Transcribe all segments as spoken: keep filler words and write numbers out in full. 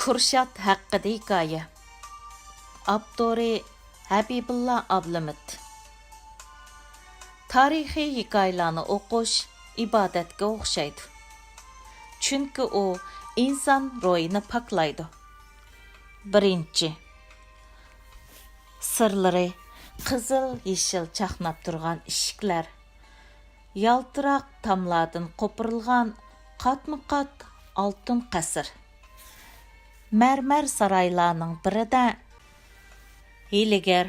كۇرشات ھەققىدە ھېكايە. ئاپتورى ھەبىبۇللا ئابلىمىت. تارىخىي ھېكايىلەرنى ئوقۇش ئىبادەتكە ئوخشايدۇ. چۈنكى ئۇ ئىنسان روھىنى پاكلايدۇ. بىرىنچى. سىرلىرى قىزىل-يېشىل چاقناپ تۇرغان ئىشىكلەر. يالتىراق تاملاردىن قوپۇرۇلغان قاتمۇ-قات ئالتۇن قەسىر. مەرمەر سارايلارنىڭ بىرىدە ھىيلىگەر،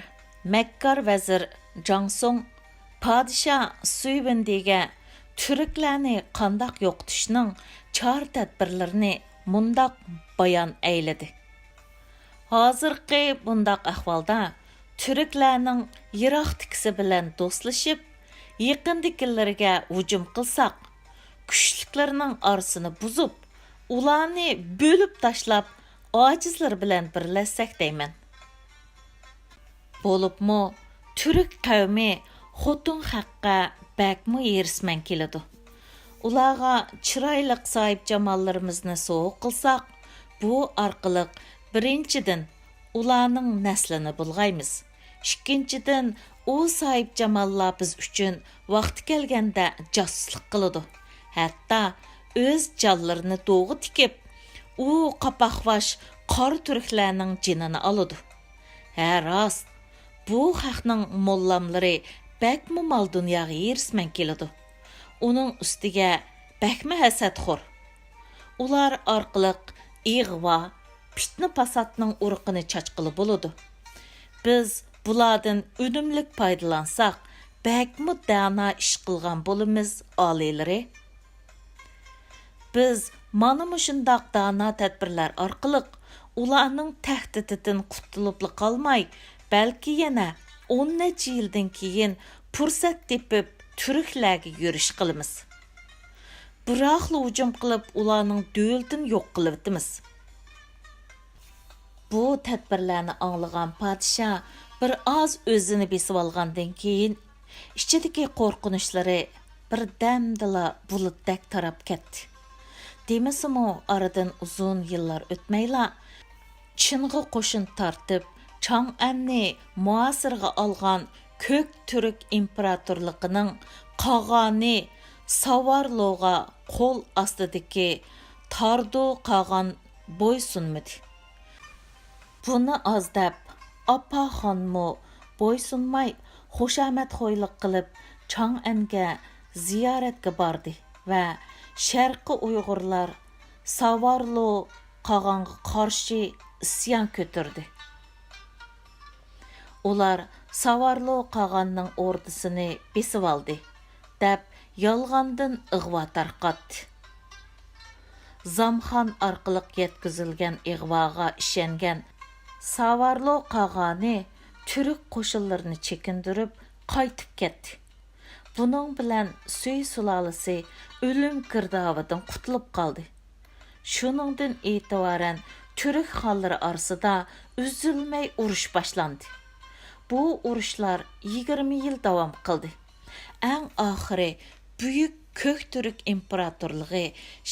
مەككار ۋەزىر جاڭسۇڭ پادىشاھ سۈيۋېندىگە تۈركلەرنى قانداق يوقىتىشنىڭ چارە-تەدبىرلىرىنى مۇنداق بايان ئەيلىدى: ھازىرقى بۇنداق ئەھۋالدا تۈركلەرنىڭ يىراقتىكىسى بىلەن دوستلىشىپ، يېقىندىكىلىرىگە ھۇجۇم قىلساق، كۈچلۈكلىرىنىڭ ئارىسىنى بۇزۇپ، ئۇلارنى بۆلۈپ تاشلاپ، ئاجىزلىرى بىلەن بىرلەشسەك دەيمەن. بولۇپمۇ تۈرك قەۋمى خوتۇن خەققە بەكمۇ ھېرىسمەن كېلىدۇ. ئۇلارغا چىرايلىق ساھىبجاماللىرىمىزنى سوۋغا قىلساق، بۇ ئارقىلىق بىرىنچىدىن، ئۇلارنىڭ نەسلىنى بۇلغايمىز. ئىككىنچىدىن، ئۇ ساھىبجاماللار بىز ئۈچۈن ۋاقتى كەلگەندە جاسۇسلۇق قىلىدۇ. ھەتتا ئۆز جانلىرىنى دوغا تىكىپ، ئۇ قاپاقباش قارا تۈركلەرنىڭ جېنىنى ئالىدۇ. ھە، راست، بۇ خەقنىڭ موللاملىرى بەكمۇ مال-دۇنياغا ھېرىسمەن كېلىدۇ. ئۇنىڭ ئۈستىگە بەكمۇ ھەسەتخور. ئۇلار ئارقىلىق ئىغۋا، پىتنە-پاساتنىڭ ئۇرۇقىنى چاچقىلى بولىدۇ. بىز بۇلاردىن ئۈنۈملۈك پايدىلانساق، بەكمۇ دانا ئىش قىلغان بولىمىز، ئالىيلىرى. بىز مانا مۇشۇنداق دانا تەدبىرلەر ئارقىلىق ئۇلارنىڭ تەھدىتىدىن قۇتۇلۇپلا قالماي، بەلكى يەنە ئون نەچچە يىلدىن كېيىن پۇرسەت تېپىپ تۈركلەرگە يۈرۈش قىلىمىز. بىراقلا ھۇجۇم قىلىپ، ئۇلارنىڭ دۆلىتىنى يوق قىلىۋېتىمىز. بۇ تەدبىرلەرنى ئاڭلىغان پادىشاھ بىر ئاز ئۆزىنى بېسىۋالغاندىن كېيىن، ئىچىدىكى قورقۇنچلىرى بىردەمدىلا بۇلۇتتەك تاراپ كەتتى. دېمىسىمۇ، ئارىدىن ئۇزۇن يىللار ئۆتمەيلا، چىنغا قوشۇن تارتىپ، چاڭئەننى مۇھاسىرىگە ئالغان كۆك تۈرك ئىمپېراتورلۇقىنىڭ قاغانى ساۋارلوغا قول ئاستىدىكى تاردۇ قاغان بويسۇنمىدى. بۇنى ئاز دەپ، ئاپاخانمۇ بويسۇنماي، خۇشامەتخويلۇق قىلىپ، چاڭئەنگە زىيارەتكە باردى ۋە شەرقىي ئۇيغۇرلار ساۋارلۇ قاغانغا قارشى ئىسيان كۆتۈردى. ئۇلار ساۋارلۇ قاغاننىڭ ئوردىسىنى بېسىۋالدى، دەپ يالغاندىن ئىغۋا تارقاتتى. زامخان ئارقىلىق يەتكۈزۈلگەن ئىغۋاغا ئىشەنگەن ساۋارلۇ قاغانى تۈرك قوشۇنلىرىنى چېكىندۈرۈپ قايتىپ كەتتى. بۇنىڭ بىلەن سۈي سۇلالىسى ئۆلۈم گىردابىدىن قۇتۇلۇپ قالدى. شۇنىڭدىن ئېتىبارەن تۈرك خانلىرى ئارىسىدا ئۈزۈلمەي ئۇرۇش باشلاندى. بۇ ئۇرۇشلار يىگىرمە يىل داۋام قىلدى. ئەڭ ئاخىرى بۈيۈك كۆك تۈرك ئىمپېراتورلۇقى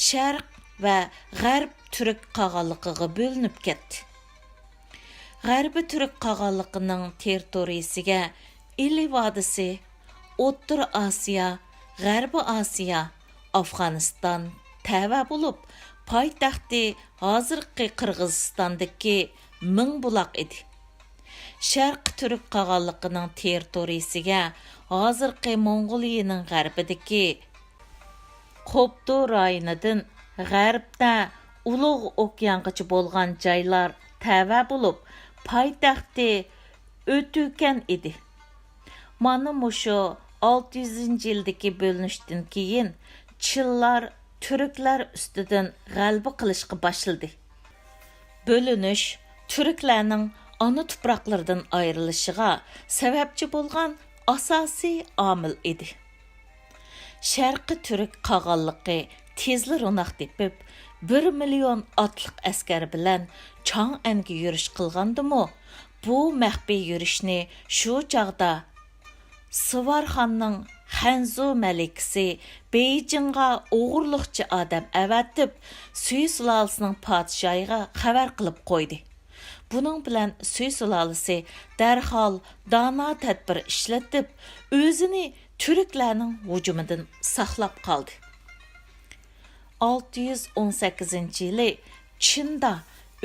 شەرق ۋە غەرب تۈرك قاغانلىقىغا بۆلۈنۈپ كەتتى. غەربىي تۈرك قاغانلىقىنىڭ تېررىتورىيىسىگە ئىلى ۋادىسى، ئوتتۇرا ئاسىيا، غەربىي ئاسىيا، ئافغانىستان تەۋە بولۇپ، پايتەختى ھازىرقى قىرغىزىستاندىكى مىڭبۇلاق ئىدى. شەرقىي تۈرك قاغانلىقىنىڭ تېررىتورىيىسىگە ھازىرقى موڭغۇلىيىنىڭ غەربىدىكى قوپتۇ رايونىدىن غەربتە ئۇلۇغ ئوكيانغىچە بولغان جايلار تەۋە بولۇپ، پايتەختى ئۆتۈكەن ئىدى. مانا مۇشۇ ئالتە يۈزىنچى يىلدىكى بۆلۈنۈشتىن كېيىن چىنلار تۈركلەر ئۈستىدىن غەلىبە قىلىشقا باشلىدى. بۆلۈنۈش تۈركلەرنىڭ ئانا تۇپراقلىرىدىن ئايرىلىشىغا سەۋەبچى بولغان ئاساسىي ئامىل ئىدى. شەرقىي تۈرك قاغانلىقى تېزلا روناق تېپىپ، بىر مىليون ئاتلىق ئەسكەر بىلەن چاڭئەنگە يۈرۈش قىلغاندىمۇ، بۇ مەخپىي يۈرۈشنى شۇ چاغدا سىۋارخاننىڭ خەنزۇ مەلىكىسى بېيجىڭغا ئوغرىلىقچە ئادەم ئەۋەتىپ، سۈي سۇلالىسىنىڭ پادىشاھىغا خەۋەر قىلىپ قويدى. بۇنىڭ بىلەن سۈي سۇلالىسى دەرھال دانا تەدبىر ئىشلىتىپ، ئۆزىنى تۈركلەرنىڭ ھۇجۇمىدىن ساقلاپ قالدى. ئالتە يۈز ئون سەككىزىنچى يىلى چىندا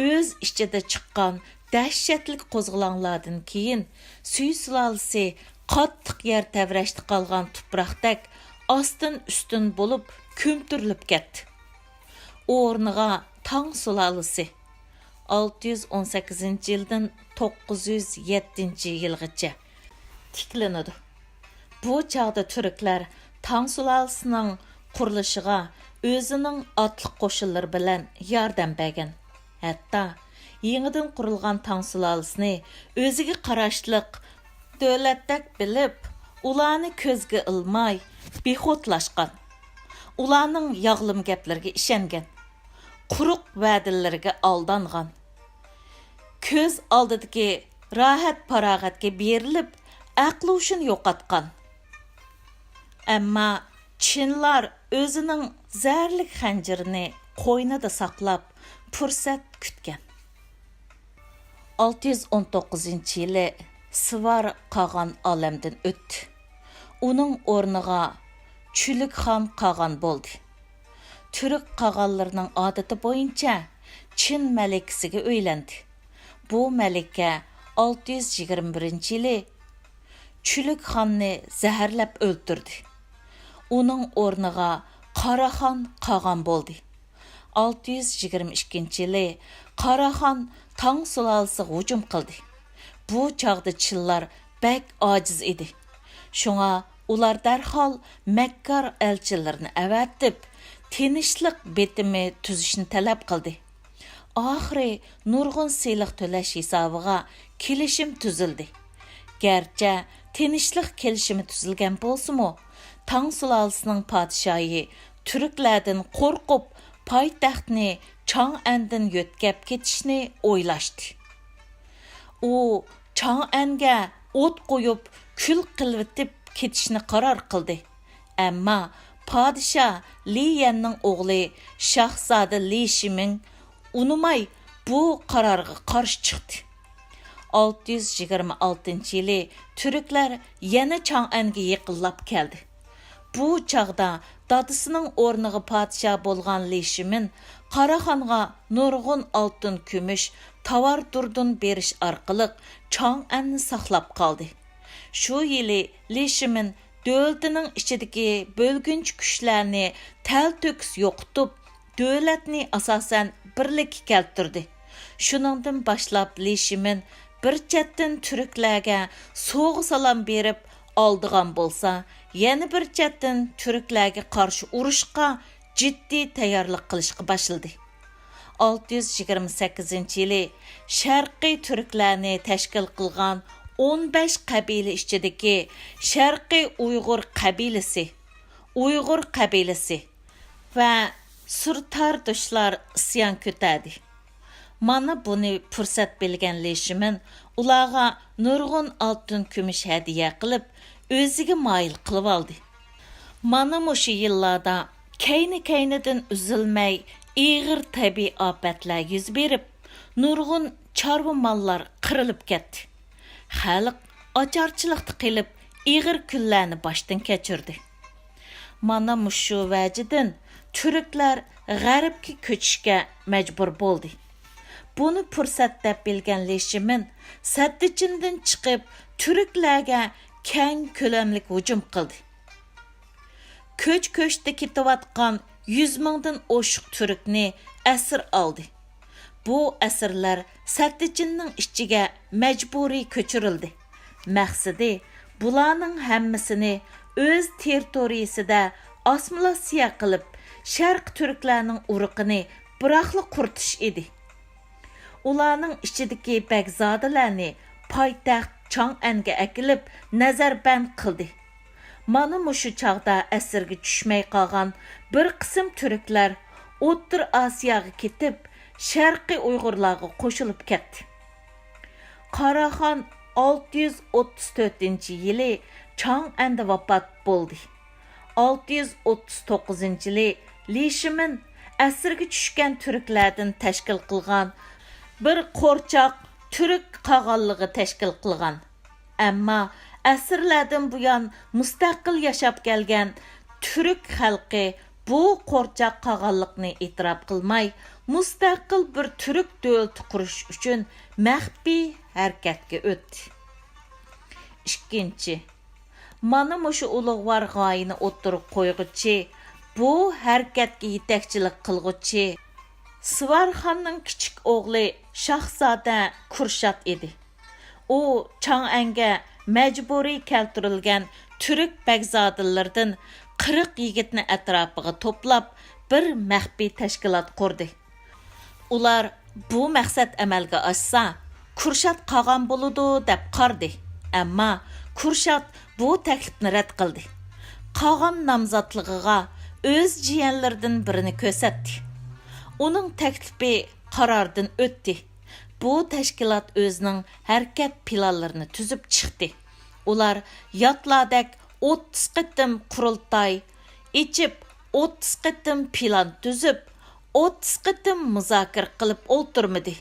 ئۆز ئىچىدە چىققان دەھشەتلىك قوزغىلاڭلاردىن كېيىن، سۈي سۇلالىسى قاتتىق يەر تەۋرەشتە قالغان تۇپراقتەك ئاستىن ئۈستۈن بولۇپ كۆمتۈرۈلۈپ كەتتى. ئورنىغا تاڭ سۇلالىسى، ئالتە يۈز ئون سەككىزىنچى يىلدىن توققۇز يۈز يەتتىنچى يىلغىچە تىكلىنىدۇ. بۇ چاغدا تۈركلەر تاڭ سۇلالىسىنىڭ قۇرۇلۇشىغا ئۆزىنىڭ ئاتلىق قوشۇنلىرى بىلەن ياردەم بەرگەن. ھەتتا يېڭىدىن قۇرۇلغان تاڭ سۇلالىسىنى ئۆزىگە قاراشلىق دۆلەتتەك بىلىپ، ئۇلارنى كۆزگە ئىلماي بىخۇدلاشقان. ئۇلارنىڭ ياغلىما گەپلىرىگە ئىشەنگەن. قۇرۇق ۋەدىلىرىگە ئالدانغان. كۆز ئالدىدىكى راھەت-پاراغەتكە بېرىلىپ، ئەقلى-ھوشىنى يوقاتقان. ئەمما چىنلار ئۆزىنىڭ زەھەرلىك خەنجىرىنى قوينىدا ساقلاپ، پۇرسەت كۈتكەن. ئالتە يۈز ئون توققۇزىنچى يىلى سىۋار قاغان ئالەمدىن ئۆتتى. ئۇنىڭ ئورنىغا چۈلۈكخان قاغان بولدى. تۈرك قاغانلىرىنىڭ ئادىتى بويىچە چىن مەلىكىسىگە ئۆيلەندى. بۇ مەلىكە ئالتە يۈز يىگىرمە بىرىنچى يىلى چۈلۈكخاننى زەھەرلەپ ئۆلتۈردى. ئۇنىڭ ئورنىغا قاراخان قاغان بولدى. ئالتە يۈز يىگىرمە ئىككىنچى يىلى قاراخان تاڭ سۇلالىسىغا ھۇجۇم قىلدى. بۇ چاغدا چىنلار بەك ئاجىز ئىدى. شۇڭا ئۇلار دەرھال مەككار ئەلچىلىرىنى ئەۋەتىپ، تىنچلىق بېتىمى تۈزۈشنى تەلەپ قىلدى. ئاخىرى نۇرغۇن سېلىق تۆلەش ھېسابىغا كېلىشىم تۈزۈلدى. گەرچە تىنچلىق كېلىشىمى تۈزۈلگەن بولسىمۇ، تاڭ سۇلالىسىنىڭ پادىشاھى تۈركلەردىن قورقۇپ، پايتەختنى چاڭئەندىن يۆتكەپ كېتىشنى ئويلاشتى. ئۇ چاڭئەنگە ئوت قويۇپ، كۈل قىلىۋېتىپ كېتىشنى قارار قىلدى. ئەمما پادىشاھ لى يەننىڭ ئوغلى شاھزادە لى شىمىڭ ئۇنىماي بۇ قارارغا قارشى چىقتى. ئالتە يۈز يىگىرمە ئالتىنچى يىلى تۈركلەر يەنە چاڭئەنگە يېقىنلاپ كەلدى. بۇ چاغدا دادىسىنىڭ ئورنىغا پادىشاھ بولغان لى شىمىن قاراخانغا نۇرغۇن ئالتۇن، كۈمۈش، تاۋار دۇردۇن بېرىش ئارقىلىق چاڭئەننى ساقلاپ قالدى. شۇ يىلى لى شىمىن دۆلىتىنىڭ ئىچىدىكى بۆلگۈنچى كۈچلەرنى تەلتۆكۈس يوقىتىپ، دۆلەتنى ئاساسەن بىرلىككە كەلتۈردى. شۇنىڭدىن باشلاپ لى شىمىن بىر چەتتىن تۈركلەرگە سوۋغا-سالام بېرىپ ئالدىغان بولسا، يەنە بىر چەتتىن تۈركلەرگە قارشى ئۇرۇشقا جىددىي تەييارلىق قىلىشقا باشلىدى. ئالتە يۈز يىگىرمە سەككىزىنچى يىلى شەرقىي تۈركلەرنى تەشكىل قىلغان ئون بەش قەبىلە ئىچىدىكى شەرقىي ئۇيغۇر قەبىلىسى، ئۇيغۇر قەبىلىسى ۋە سۇرتاردۇشلار ئىسيان كۆتەردى. مانا بۇنى پۇرسەت بىلگەن لى شىمىن ئۇلارغا نۇرغۇن ئالتۇن، كۈمۈش ھەدىيە قىلىپ، ئۆزىگە مايىل قىلىۋالدى. مانا مۇشۇ يىللاردا كەينى-كەينىدىن ئۈزۈلمەي ئېغىر تەبىئىي ئاپەتلەر يۈز بېرىپ، نۇرغۇن چارۋا ماللار قىرىلىپ كەتتى. خەلق ئاچارچىلىقتا قېلىپ، ئېغىر كۈنلەرنى باشتىن كەچۈردى. مانا مۇشۇ ۋەجىدىن تۈركلەر غەربكە كۆچۈشكە مەجبۇر بولدى. بۇنى پۇرسەت دەپ بىلگەن لى شىمىن سەددىچىندىن چىقىپ، تۈركلەرگە كەڭ كۆلەملىك ھۇجۇم قىلدى. كۆچ-كۆچتە كېتىۋاتقان يۈز مىڭدىن ئوشۇق تۈركنى ئەسىر ئالدى. بۇ ئەسىرلەر سەددىچىننىڭ ئىچىگە مەجبۇرىي كۆچۈرۈلدى. مەقسىتى، بۇلارنىڭ ھەممىسىنى ئۆز تېررىتورىيىسىدە ئاسسىمىلياتسىيە قىلىپ، شەرقىي تۈركلەرنىڭ ئۇرۇقىنى بىراقلا قۇرۇتۇش ئىدى. ئۇلارنىڭ ئىچىدىكى بەگزادىلەرنى پايتەخت چاڭئەنگە ئەكېلىپ نەزەربەند قىلدى. مانا مۇشۇ چاغدا ئەسىرگە چۈشمەي قالغان بىر قىسىم تۈركلەر ئوتتۇرا ئاسىياغا كېتىپ، شەرقىي ئۇيغۇرلارغا قوشۇلۇپ كەتتى. قاراخان ئالتە يۈز ئوتتۇز تۆتىنچى يىلى چاڭئەندە ۋاپات بولدى. ئالتە يۈز ئوتتۇز توققۇزىنچى يىلى لى شىمىن ئەسىرگە چۈشكەن تۈركلەردىن تەشكىل قىلغان بىر قورچاق تۈرك قاغانلىقى تەشكىل قىلغان. ئەمما ئەسىرلەردىن بۇيان مۇستەقىل ياشاپ كەلگەن تۈرك خەلقى بۇ قورچاق قاغانلىقنى ئېتىراپ قىلماي، مۇستەقىل بىر تۈرك دۆلىتى قۇرۇش ئۈچۈن مەخپىي ھەرىكەتكە ئۆتتى. ئىككىنچى، مانا مۇشۇ ئۇلۇغۋار غايىنى ئوتتۇرىغا قويغۇچى، بۇ ھەرىكەتكە يېتەكچىلىك قىلغۇچى سىۋارخاننىڭ كىچىك ئوغلى شاھزادە كۇرشات ئىدى. ئۇ چاڭئەنگە مەجبۇرىي كەلتۈرۈلگەن تۈرك بەگزادىلىرىدىن قىرىق يىگىتنى ئەتراپىغا توپلاپ، بىر مەخپىي تەشكىلات قۇردى. ئۇلار بۇ مەقسەت ئەمەلگە ئاشسا، كۇرشات قاغان بولىدۇ دەپ قارىدى. ئەمما كۇرشات بۇ تەكلىپنى رەت قىلدى. قاغان نامزاتلىقىغا ئۆز جىيەنلىرىدىن بىرىنى كۆرسەتتى. ئۇنىڭ تەكلىپى قاراردىن ئۆتتى. بۇ تەشكىلات ئۆزىنىڭ ھەرىكەت پىلانلىرىنى تۈزۈپ چىقتى. ئۇلار ياتلاردەك ئوتتۇز قېتىم قۇرۇلتاي ئېچىپ، ئوتتۇز قېتىم پىلان تۈزۈپ، ئوتتۇز قېتىم مۇزاكىرە قىلىپ ئولتۇرمىدى.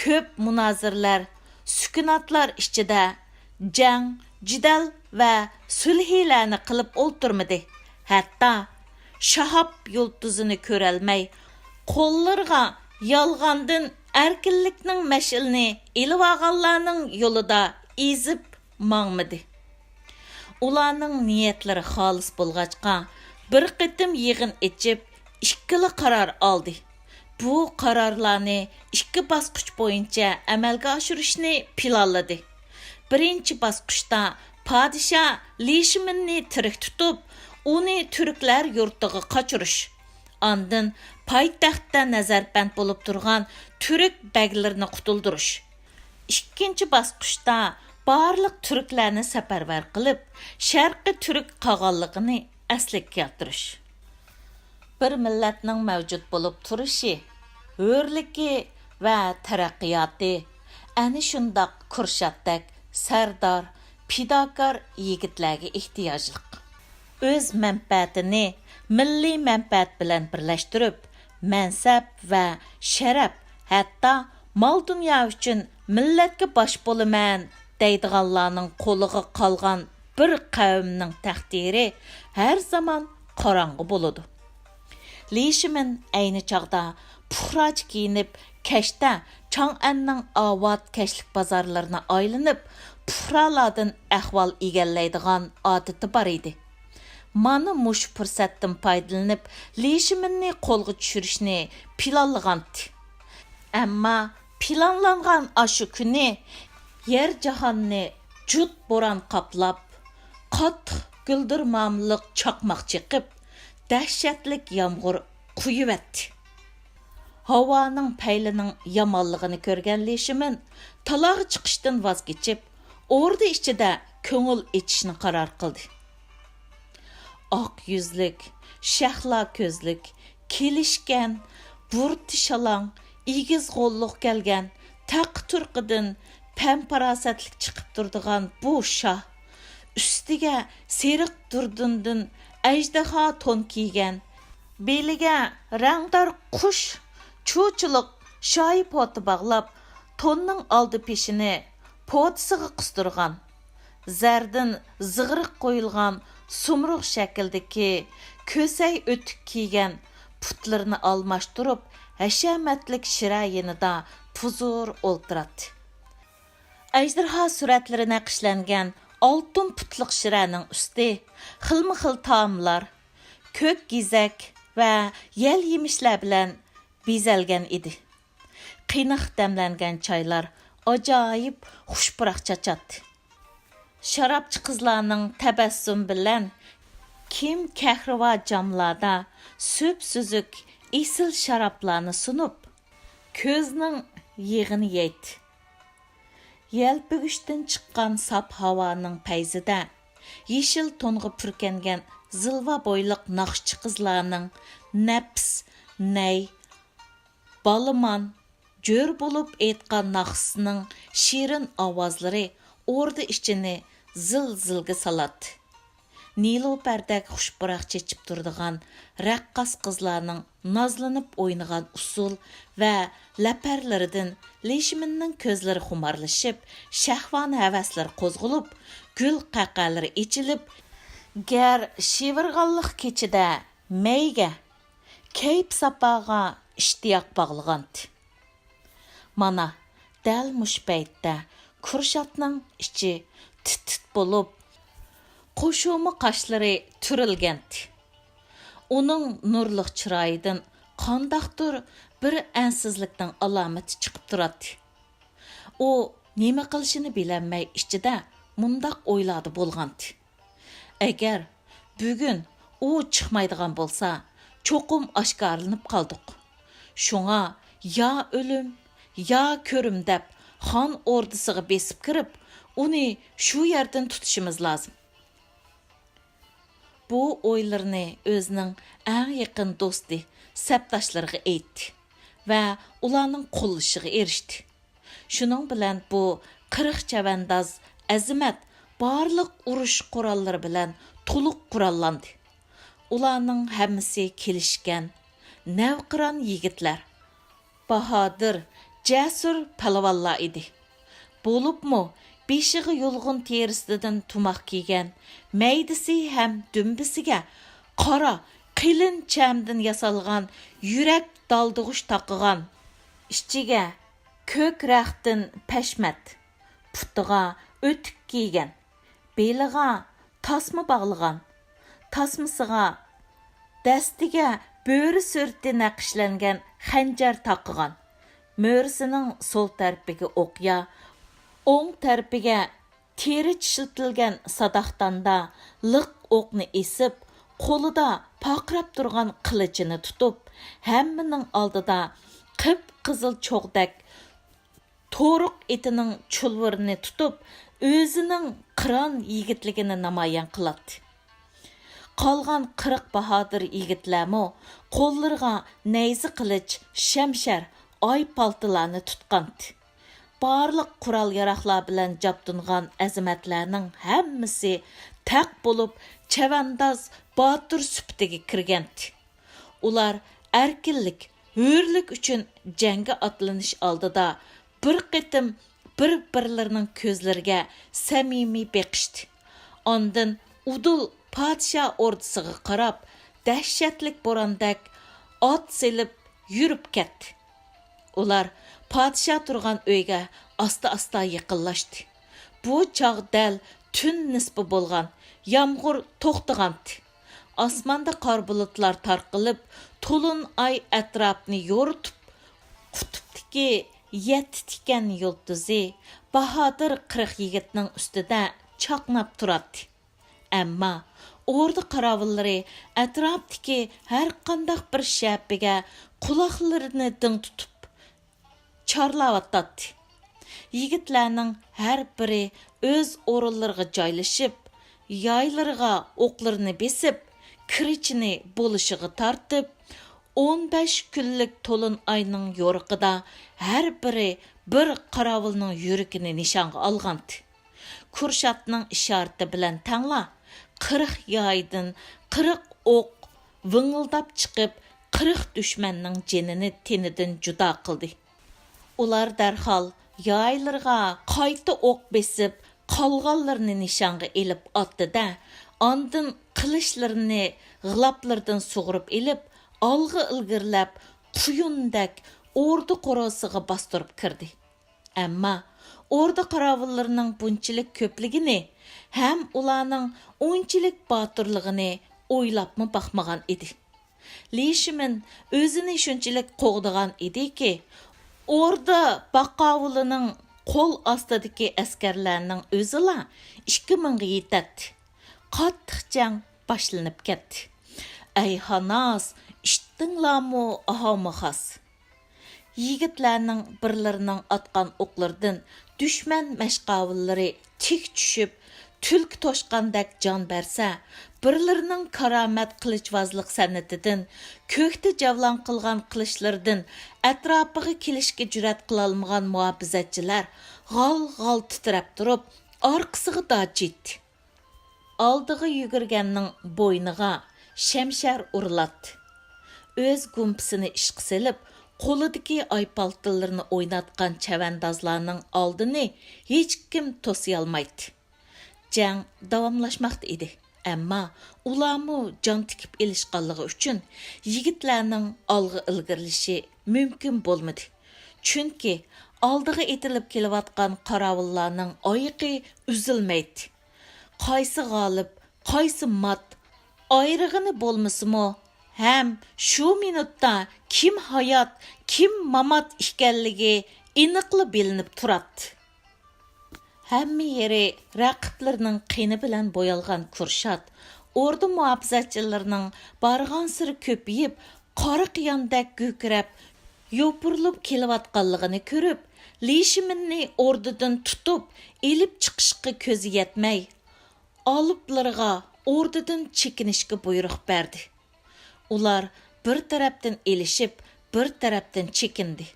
كۆپ مۇنازىرىلەر، سۈكۈناتلار ئىچىدە جەڭ، جېدەل ۋە سۈلھىلەرنى قىلىپ ئولتۇرمىدى. ھەتتا شاھاب يۇلتۇزىنى كۆرەلمەي، قوللىرىغا يالغاندىن ئەركىنلىكنىڭ مەشئىلىنى ئېلىۋالغانلارنىڭ يولىدا ئېزىپ ماڭمىدى. ئۇلارنىڭ نىيەتلىرى خالىس بولغاچقا، بىر قېتىم يىغىن ئېچىپ، ئىككىلا قارار ئالدى. بۇ قارارلارنى ئىككى باسقۇچ بويىچە ئەمەلگە ئاشۇرۇشنى پىلانلىدى. بىرىنچى باسقۇچتا پادىشاھ لى شىمىننى تىرىك تۇتۇپ، ئۇنى تۈركلەر يۇرتىغا قاچۇرۇش، ئاندىن پايتەختتە نەزەربەند بولۇپ تۇرغان تۈرك بەگلىرىنى قۇتۇلدۇرۇش، ئىككىنچى باسقۇچتا بارلىق تۈركلەرنى سەپەرۋەر قىلىپ، شەرقىي تۈرك قاغانلىقىنى ئەسلىگە كەلتۈرۈش. بىر مىللەتنىڭ مەۋجۇت بولۇپ تۇرۇشى، ھۆرلۈكى ۋە تەرەققىياتى ئەنە شۇنداق كۇرشاتتەك سەردار، پىداكار يىگىتلەرگە ئېھتىياجلىق. ئۆز مەنپەئەتىنى مىللىي مەنپەئەت بىلەن بىرلەشتۈرۈپ، مەنسەپ ۋە شەرەپ، ھەتتا مال-دۇنيا ئۈچۈن مىللەتكە باش بولىمەن دەيدىغانلارنىڭ قولىغا قالغان بىر قەۋمنىڭ تەقدىرى ھەر زامان قاراڭغۇ بولىدۇ. لى شىمىن ئەينى چاغدا پۇقراچە كىيىنىپ، كەچتە چاڭئەننىڭ ئاۋات كەچلىك بازارلىرىنى ئايلىنىپ، پۇقرالاردىن ئەھۋال ئىگىلەيدىغان ئادىتى بار ئىدى. مانا مۇشۇ پۇرسەتتىن پايدىلىنىپ، لى شىمىننى قولغا چۈشۈرۈشنى پىلانلىغانتى. ئەمما پىلانلانغان ئاشۇ كۈنى يەر جاھاننى جۇت بوران قاپلاپ، قاتتىق گۈلدۈرمامىلىق چاقماق چېقىپ، دەھشەتلىك يامغۇر قۇيۇۋەتتى. ھاۋانىڭ پەيلىنىڭ يامانلىقىنى كۆرگەن لى شىمىن تالاغا چىقىشتىن ۋاز كېچىپ، ئوردا ئىچىدە كۆڭۈل ئېچىشنى قارار قىلدى. ئاق يۈزلۈك، شەھلا كۆزلۈك، كېلىشكەن، بۇرۇتى شالاڭ، ئېگىز غوللۇق كەلگەن، تەقى-تۇرقىدىن پەم-پاراسەتلىك چىقىپ تۇرىدىغان بۇ شاھ، ئۈستىگە سېرىق دۇردۇندىن ئەجدىھا تون كىيگەن، بېلىگە رەڭدار قۇش چۇچىلىق شايى پوتا باغلاپ، توننىڭ ئالدى پېشىنى پوتىسىغا قىستۇرغان، زەردىن زىغرىق قويۇلغان سۇمرۇغ شەكلىدىكى كۆسەي ئۆتۈك كىيگەن، پۇتلىرىنى ئالماشتۇرۇپ، ھەشەمەتلىك شىرە يېنىدا پۇزۇر ئولتۇراتتى. ئەجدىھا سۈرەتلىرى نەقىشلەنگەن ئالتۇن پۇتلۇق شىرەنىڭ ئۈستى خىلمۇ خىل تائاملار، كۆك گېزەك ۋە يەل يېمىشلەر بىلەن بېزەلگەن ئىدى. قېنىق دەملەنگەن چايلار ئاجايىپ خۇش پۇراق چاچاتتى. شارابچى قىزلارنىڭ تەبەسسۇم بىلەن كىم كەھرىۋا جاملاردا سۈپسۈزۈك ئېسىل شارابلارنى سۇنۇپ، كۆزنىڭ يېغىنى يەيتتى. يەلپۈگۈچتىن چىققان ساپ ھاۋانىڭ پەيزىدە يېشىل تونغا پۈركەنگەن زىلۋا بويلۇق ناخشىچى قىزلارنىڭ نەپىس، نەي، بالىمان، جۆر بولۇپ ئېيتقان ناخشىسىنىڭ شېرىن ئاۋازلىرى ئوردا ئىچىنى زىل-زىلگە سالاتتى. نېلۇپەردەك خۇش پۇراق چېچىپ تۇرىدىغان رەققاس قىزلارنىڭ نازلىنىپ ئوينىغان ئۇسسۇل ۋە لەپەرلىرىدىن لىشىمىننىڭ كۆزلىرى خۇمارلىشىپ، شەھۋانىي ھەۋەسلىرى قوزغىلىپ، گۈل قەقەلىرى ئېچىلىپ، گەر شىۋىرغانلىق كېچىدە مەيگە، كەيپ-ساپاغا ئىشتىياق باغلىغانتى. مانا، دەل مۇشۇ پەيتتە كۇرشاتنىڭ ئىچى تىت-تىت بولۇپ، قوشۇما قاشلىرى تۈرۈلگەنتى. ئۇنىڭ نۇرلۇق چىرايىدىن قانداقتۇر بىر ئەنسىزلىكنىڭ ئالامىتى چىقىپ تۇراتتى. ئۇ نېمە قىلىشىنى بىلەلمەي ئىچىدە مۇنداق ئويلاردا بولغانتى. ئەگەر بۈگۈن ئۇ چىقمايدىغان بولسا، چوقۇم ئاشكارىلىنىپ قالدۇق. شۇڭا يا ئۆلۈم، يا كۆرۈم دەپ خان ئوردىسىغا بېسىپ كىرىپ، ئۇنى شۇ يەردىن تۇتۇشىمىز لازىم. بۇ ئويلىرىنى ئۆزىنىڭ ئەڭ يېقىن دوستى، سەپداشلىرىغا ئېيتتى ۋە ئۇلارنىڭ قوللىشىغا ئېرىشتى. شۇنىڭ بىلەن بۇ قىرىق چەۋەنداز ئەزىمەت بارلىق ئۇرۇش قوراللىرى بىلەن تولۇق قوراللاندى. ئۇلارنىڭ ھەممىسى كېلىشكەن، نەۋقىران يىگىتلەر، باھادىر، جەسۇر پالۋانلار ئىدى. بولۇپمۇ بېشىغا يۇلغۇن تېرىسىدىن تۇماق كىيگەن، مەيدىسى ھەم دۈمبىسىگە قارا قېلىن چەمدىن ياسالغان يۈرەك دالدۇغۇش تاقىغان، ئىچىگە كۆك رەختتىن پەشمەت، پۇتىغا ئۆتۈك كىيگەن، بېلىغا تاسما باغلىغان، تاسمىسىغا دەستىگە بۆرە سۈرىتى نەقىشلەنگەن خەنجەر تاقىغان، مۈرىسىنىڭ سول تەرىپىگە ئوقيا، ئوڭ تەرىپىگە تېرى چىشلىتىلگەن ساداقتاندا لىق ئوقنى ئېسىپ، قولىدا پارقىراپ تۇرغان قىلىچىنى تۇتۇپ، ھەممىنىڭ ئالدىدا قىپقىزىل چوغدەك تورۇق ئېتىنىڭ چۇلۋۇرىنى تۇتۇپ، ئۆزىنىڭ قىران يىگىتلىكىنى نامايان قىلاتتى. قالغان قىرىق باھادىر يىگىتلەرمۇ قوللىرىغا نەيزە قىلىچ، شەمشەر، ئاي پالتىلارنى تۇتقانتى. بارلىق قورال-ياراغلار بىلەن جاپتۇنغان ئەزىمەتلەرنىڭ ھەممىسى تەق بولۇپ، چەۋەنداز، باتۇر سۈپىتىگە كىرگەنتى. ئۇلار ئەركىنلىك، ھۆرلۈك ئۈچۈن جەڭگە ئاتلىنىش ئالدىدا بىر قېتىم بىر-بىرلىرىنىڭ كۆزلىرىگە سەمىمىي بېقىشتى. ئاندىن ئۇدۇل پادىشاھ ئوردىسىغا قاراپ دەھشەتلىك بوراندەك ئات سېلىپ يۈرۈپ كەتتى. ئۇلار پادىشاھ تۇرغان ئۆيگە ئاستا-ئاستا يېقىنلاشتى. بۇ چاغ دەل تۈن نىسپا بولغان، يامغۇر توختىغانتى. ئاسماندا قارا بۇلۇتلار تارقىلىپ، تولۇن ئاي ئەتراپنى يورۇتۇپ، قۇتۇپتىكى يەتتە تىكەن يۇلتۇزى باھادىر قىرىق يىگىتنىڭ ئۈستىدە چاقناپ تۇراتتى. ئەمما ئوردا قاراۋۇللىرى ئەتراپتىكى ھەرقانداق بىر شەپىگە قۇلاقلىرىنى دىڭ تۇتۇپ چارلاۋاتاتتى. يىگىتلەرنىڭ ھەر بىرى ئۆز ئورۇنلىرىغا جايلىشىپ، يايلىرىغا ئوقلىرىنى بېسىپ، كىرىچىنى بولۇشىغا تارتىپ، ئون بەش كۈنلۈك تولۇن ئاينىڭ يورۇقىدا ھەر بىرى بىر قاراۋۇلنىڭ يۈرىكىنى نىشانغا ئالغانتى. كۇرشاتنىڭ ئىشارىتى بىلەن تەڭلا قىرىق يايدىن قىرىق ئوق ۋىڭىلداپ چىقىپ، قىرىق دۈشمەننىڭ جېنىنى تېنىدىن جۇدا قىلدى. ئۇلار دەرھال يايلىرىغا قايتا ئوق بېسىپ، قالغانلىرىنى نىشانغا ئېلىپ ئاتتى-دە، ئاندىن قىلىچلىرىنى غىلاپلىرىدىن سۇغۇرۇپ ئېلىپ، ئالغا ئىلگىرىلەپ، قۇيۇندەك ئوردا قورۇسىغا باستۇرۇپ كىردى. ئەمما ئوردا قاراۋۇللىرىنىڭ بۇنچىلىك كۆپلۈكىنى ھەم ئۇلارنىڭ ئۇنچىلىك باتۇرلۇقىنى ئويلاپمۇ باقمىغان ئىدى. لى شىمىن ئۆزىنى شۇنچىلىك قوغدىغان ئىدىكى، ئوردا باقاۋۇلىنىڭ قول ئاستىدىكى ئەسكەرلەرنىڭ ئۆزىلا ئىككى مىڭغا يېتەتتى. قاتتىق جەڭ باشلىنىپ كەتتى. ئەي ھاناس، ئىشتىڭلارمۇ ئاھاڭمۇ خاس. يىگىتلەرنىڭ بىرلىرىنىڭ ئاتقان ئوقلىرىدىن دۈشمەن مەشقاۋۇللىرى تىك چۈشۈپ، تۈلكە توشقاندەك جان بەرسە، بىرلىرىنىڭ كارامەت قىلىچۋازلىق سەنئىتىدىن، كۆكتە جەۋلان قىلغان قىلىچلىرىدىن ئەتراپىغا كېلىشكە جۈرئەت قىلالمىغان مۇھاپىزەتچىلەر غال-غال تىترەپ تۇرۇپ، ئارقىسىغا داجىت. ئالدىغا يۈگۈرگەننىڭ بوينىغا شەمشەر ئۇرۇلاتتى. ئۆز گۇمپىسىنى ئىشقا سېلىپ، قولىدىكى ئايپالتىلىرىنى ئويناتقان چەۋەندازلارنىڭ ئالدىنى ھېچكىم توسىيالمايتتى. جەڭ داۋاملاشماقتا ئىدى، ئەمما ئۇلارمۇ جان تىكىپ ئېلىشقانلىقى ئۈچۈن يىگىتلەرنىڭ ئالغا ئىلگىرىلىشى مۇمكىن بولمىدى. چۈنكى ئالدىغا ئېتىلىپ كېلىۋاتقان قاراۋۇللارنىڭ ئايىقى ئۈزۈلمەيتتى. قايسى غالىب، قايسى مات ئايرىغىنى بولمىسىمۇ، ھەم شۇ مىنۇتتا كىم ھايات، كىم مامات ئىكەنلىكى ئېنىقلا بىلىنىپ تۇراتتى. ھەممە يېرى رەقىبلىرىنىڭ قېنى بىلەن بويالغان كۇرشات ئوردا مۇھاپىزەتچىلىرىنىڭ بارغانسېرى كۆپىيىپ، قارا قىياندەك گۈركىرەپ، يوپۇرۇلۇپ كېلىۋاتقانلىقىنى كۆرۈپ، لىشىمىننى ئوردىدىن تۇتۇپ ئېلىپ چىقىشقا كۆزى يەتمەي، ئالىپلىرىغا ئوردىدىن چېكىنىشكە بۇيرۇق بەردى. ئۇلار بىر تەرەپتىن ئېلىشىپ، بىر تەرەپتىن چېكىندى.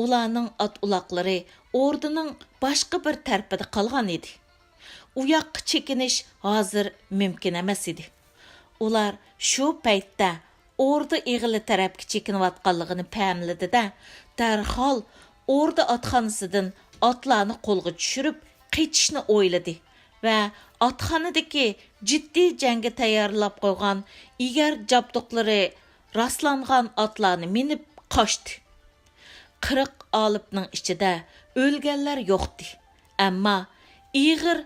ئۇلارنىڭ ئات-ئۇلاقلىرى ئوردىنىڭ باشقا بىر تەرىپىدە قالغان ئىدى. ئۇ ياققا چېكىنىش ھازىر مۇمكىن ئەمەس ئىدى. ئۇلار شۇ پەيتتە ئوردا ئېغىلى تەرەپكە چېكىنىۋاتقانلىقىنى پەملىدى-دە، دەرھال ئوردا ئاتخانىسىدىن ئاتلارنى قولغا چۈشۈرۈپ، قېچىشنى ئويلىدى ۋە ئاتخانىدىكى جىددىي جەڭگە تەييارلاپ قويغان ئېگەر جابدۇقلىرى راسلانغان ئاتلارنى مىنىپ قاچتى. قىرىق ئالىپنىڭ ئىچىدە ئۆلگەنلەر يوقتى، ئەمما ئېغىر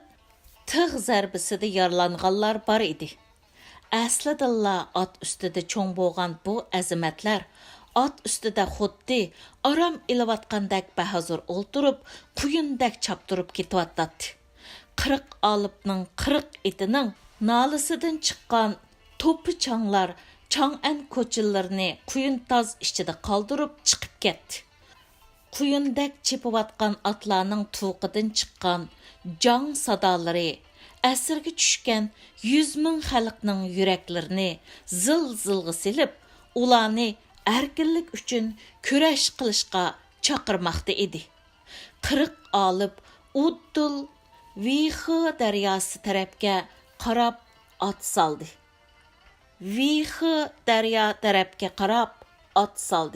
تىغ زەربىسىدە يارىلانغانلار بار ئىدى. ئەسلىدىنلا ئات ئۈستىدە چوڭ بولغان بۇ ئەزىمەتلەر ئات ئۈستىدە خۇددى ئارام ئېلىۋاتقاندەك بەھۇزۇر ئولتۇرۇپ، قۇيۇندەك چاپتۇرۇپ كېتىۋاتاتتى. قىرىق ئالىپنىڭ قىرىق ئېتىنىڭ نالىسىدىن چىققان توپا چاڭلار چاڭئەن كوچىلىرىنى قۇيۇن تاز ئىچىدە قالدۇرۇپ چىقىپ كەتتى. قۇيۇندەك چېپىۋاتقان ئاتلارنىڭ تۇۋىقىدىن چىققان جاڭ سادالىرى ئەسىرگە چۈشكەن يۈز مىڭ خەلقنىڭ يۈرەكلىرىنى زىل-زىلغا سېلىپ، ئۇلارنى ئەركىنلىك ئۈچۈن كۈرەش قىلىشقا چاقىرماقتا ئىدى. قىرىق ئالىپ ئۇددۇل ۋىخې دەرياسى تەرەپكە قاراپ ئات سالدى. ۋىخې دەريا تەرەپكە قاراپ ئات سالدى.